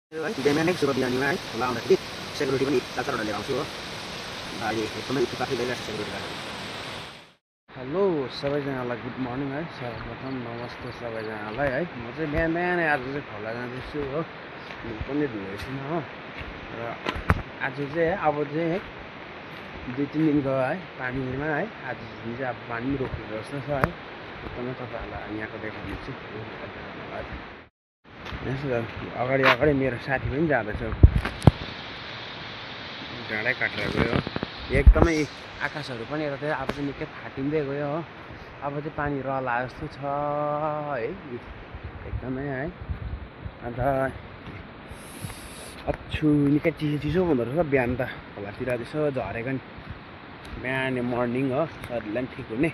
बिहान नै सुबह बिहानीमा है खोला आउँदाखेरि सेक्युरिटी पनि चारवटा लिएर आउँछु हो। अहिले एकदमै इत्तेफाक गरिरहेको छ सेक्युरिटी गार्ड। हेलो सबैजनालाई गुड मर्निङ है। सर्वप्रथम नमस्ते सबैजनालाई है। म चाहिँ बिहानै आज चाहिँ खोला जाँदैछु हो। पनि धुएको छैन हो। र आज चाहिँ अब चाहिँ 2-3 दिनको है पानीमा है आज चाहिँ अब पानी रोकिएको जस्तो छ है। एकदमै तपाईँहरूलाई यहाँको देखाउनेछु। अगाडि मेरो साथी पनि जाँदैछ। डाँडै काटेर गयो। एकदमै आकाशहरू पनि यता अब चाहिँ निकै फाटिँदै गयो हो। अब चाहिँ पानी रहला जस्तो छ है एकदमै है। अन्त अच्छु निकै चिसो हुँदो रहेछ बिहान त। खोलातिर यसो झरेको नि बिहान मर्निङ हो, शरीरलाई पनि ठिक हुने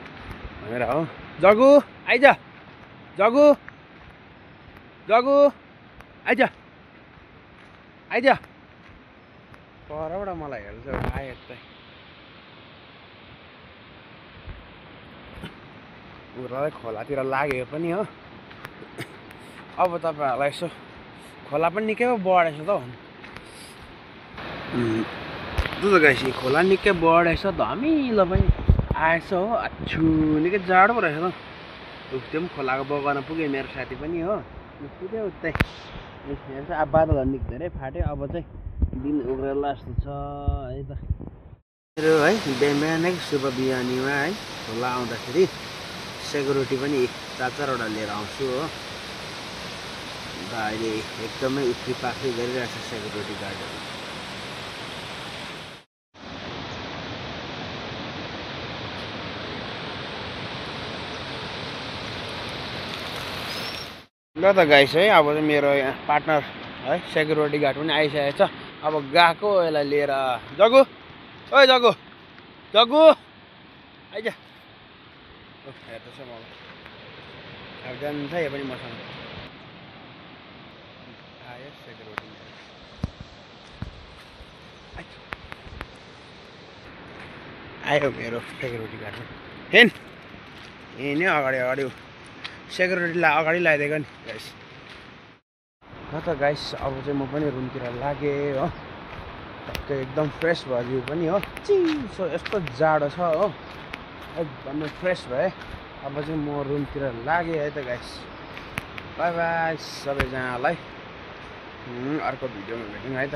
भनेर हो। जगु आइज, जगु जगु आइज आइज। परबाट मलाई हेर्छ आए यतै उनीहरूलाई खोलातिर लाग्यो पनि हो। अब तपाईँहरूलाई यसो खोला पनि निकै बढेछ त हो। दुध गाइसी खोला निकै बढेछ, धमिलो पनि आएछ हो। अच्छु निकै जाडो रहेछ त। त्यो पनि खोलाको बगानमा पुग्यो मेरो साथी पनि हो। पुग्यो उतै हेर्छ। अब बादलहरू निकै धेरै फाट्यो। अब चाहिँ दिन उग्रेला जस्तो छ है त। मेरो है बिहानै सुबह बिहानीमा है खोला आउँदाखेरि सेक्युरिटी पनि चारवटा लिएर आउँछु हो। अन्त अहिले एकदमै इत्तेफाक गरिरहेको छ सेक्युरिटी गार्डहरू। ल त गाइस है अब चाहिँ मेरो यहाँ पार्टनर है सेक्युरिटी गार्ड पनि आइसकेको छ। अब गएको यसलाई लिएर जगु ओइ जगु जगु आइज। हेर्दैछ मलाई अब जान्छ यो पनि मसँग आयो सेक्युरिटी आयो मेरो सेक्युरिटी गार्ड हेन हिँड्यो अगाडि सेक्युरिटीलाई अगाडि लगाइदिएको नि गाइस। ल त गाइस अब चाहिँ म पनि रुमतिर लागेँ हो। टक्कै एकदम फ्रेस भयो जिउ पनि हो। चिसो यस्तो जाडो छ हो। एकदमै फ्रेस भए। अब चाहिँ म रुमतिर लागेँ है त गाइस। बाई बाई सबैजनालाई। अर्को भिडियोमा भेटौँ है त।